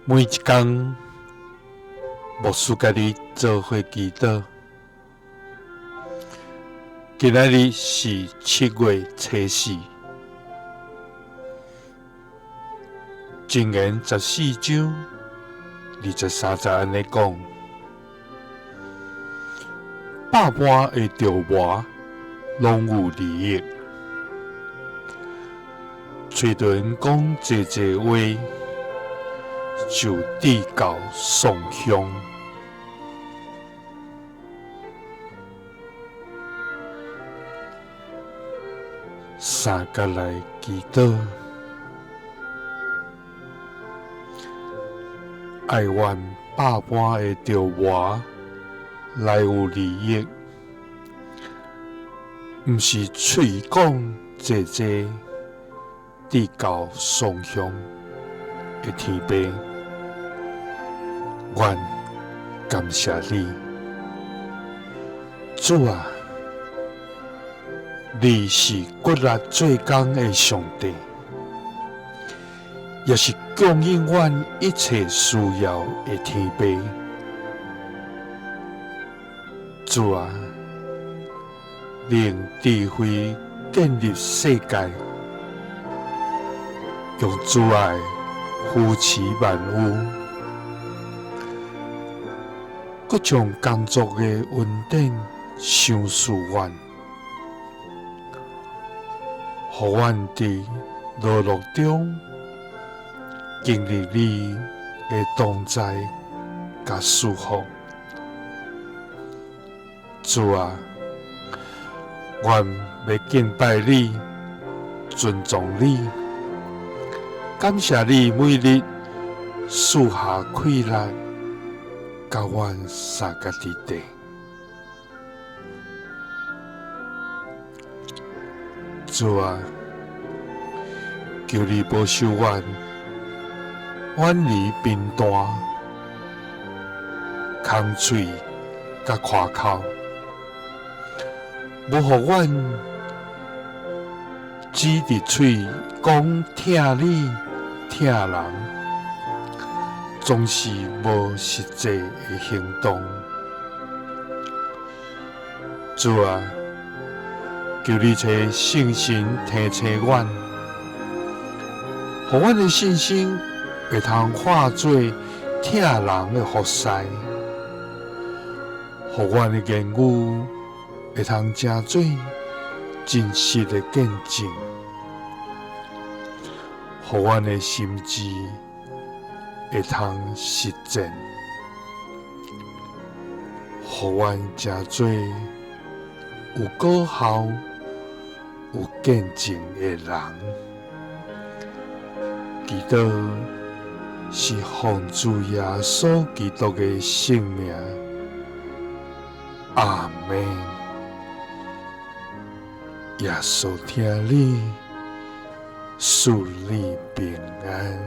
每一工，牧師佮你做伙祈禱。今仔日是7月初4，箴言14章23節按呢講：百般的著磨攏有利益，喙唇講濟濟話，就至到喪鄉。三佮來祈禱，愛願百般的著磨來有利益，毋是喙講濟濟，至到喪鄉的天父，阮感謝你，主啊，你是骨力做工的上帝，也是供應阮一切需要的天父。主啊，你用智慧建立世界，用慈愛扶持萬有，閣將工作的恩典賞賜阮，予阮佇勞碌中經歷你的同在佮祝福。主啊，阮欲敬拜你，尊重你，感謝你每日賜下氣力，佮阮相佮佇地。主啊，求你保守阮，遠離貧惰、空喙佮誇口，無予阮只佇喙講疼你、疼人，總是無實際的行動。主啊，求你差聖神提醒阮，予阮的信心會通化做疼人的服侍，予阮的言語會通成做真實的見證，予阮的心志會通實踐，予阮成做有果效、有見證的人。祈禱是奉主耶穌基督的聖名，阿們。耶穌疼你，賜你平安。